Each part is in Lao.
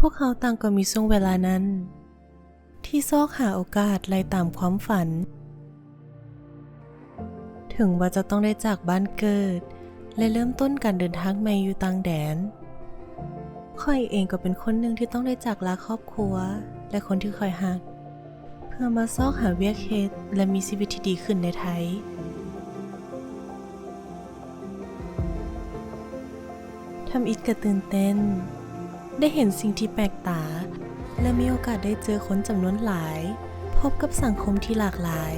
ວກເຮົາຕ່າງກໍມີຊ່ວງເວລານັ້ນ ທີ່ຊອກຫາໂອກາດໄລ່ຕາມຄວາມຝັນ. ເຖິງວ່າຈະຕ້ອງໄດ້ຈາກບ້ານເກີດ ແລະ ເລີ່ມຕົ້ນການເດີນທາງໃໝ່ຢູ່ຕ່າງແດນ, ຂ້ອຍເອງກໍເປັນຄົນໜຶ່ງທີ່ຕ້ອງໄດ້ຈາກລາຄອບຄົວ ແລະ ຄົນທີ່ຂ້ອຍຮັກ ເພື່ອມາຊອກຫາວຽກເຮັດ ແລະ ມີຊີວິດທີ່ດີຂຶ້ນໃນໄທ. ທຳອິດກະຕື່ນເຕັ້ນ ໄດ້ເຫັນສິ່ງທີ່ແປກຕາ ແລະ ມີໂອກາດໄດ້ເຈີຄົນຈຳນວນຫຼາຍ, ພົບກັບສັງຄົມທີ່ຫຼາກຫຼາຍ.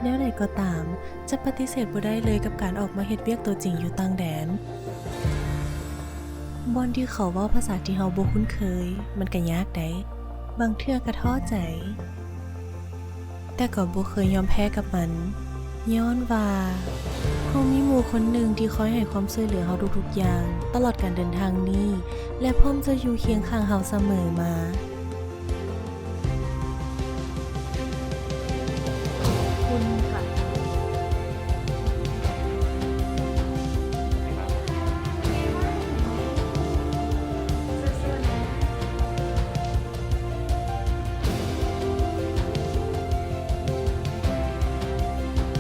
ແນວໃດກໍຕາມ, ຈະປະຕິເສດບໍ່ໄດ້ເລີຍກັບການອອກມາເຮັດວຽກໂຕຈິງຢູ່ຕ່າງແດນ. ບ່ອນທີ່ເຂົາເວົ້າພາສາທີ່ເຮົາບໍ່ຄຸ້ນເຄີຍ, ມັນກະຍາກໃດ໋, ບາງເທື່ອກະທໍ້ໃຈ. ແຕ່ກໍບໍ່ເຄີຍຍອມແພ້ກັບມັນ, ຍ້ອນວ່າເຮົາມີໝູ່ຄົນໜຶ່ງທີ່ຄອຍໃຫ້ຄວາມຊ່ວຍເຫຼືອເຮົາທຸກໆຢ່າງ ຕະຫຼອດການເດີນທາງນີ້ ແລະ ພ້ອມຈະຢູ່ຄຽງຂ້າງເຮົາສະເໝີມາ. ຂອບຄຸນ.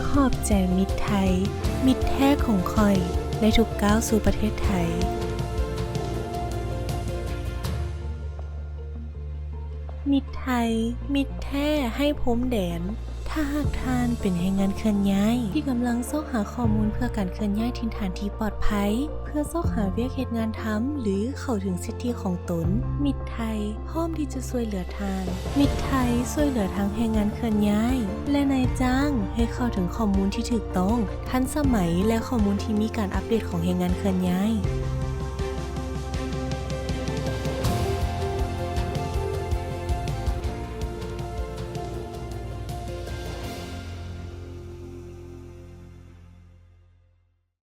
ຂອບໃຈມິດໄທ, ມິດແທ້ຂອງຂ້ອຍ ໃນທຸກກ້າວສູ່ປະເທດໄທ. ມິດໄທ, ມິດແທ້ໄຮ້ພົມແດນ. ຖ້າຫາກທ່ານເປັນແຮງງານເຄື່ອນຍ້າຍ ທີ່ກຳລັງຊອກຫາຂໍ້ມູນເພື່ອການເຄື່ອນຍ້າຍຖິ່ນຖານທີ່ປອດໄພ ເພື່ອຊອກຫາວຽກເຮັດງານທຳ ຫຼື ເຂົ້າເຖິງສິດທິຂອງຕົນ, ມິດໄທພ້ອມທີ່ຈະຊ່ວຍເຫຼືອທ່ານ. ມິດໄທຊ່ວຍເຫຼືອທັງແຮງງານເຄື່ອນຍ້າຍ ແລະ ນາຍຈ້າງ ໃຫ້ເຂົ້າເຖິງຂໍ້ມູນທີ່ຖືກຕ້ອງ, ທັນສະໄໝ ແລະ ຂໍ້ມູນທີ່ມີການອັບເດດຂອງແຮງງານເຄື່ອນຍ້າຍ.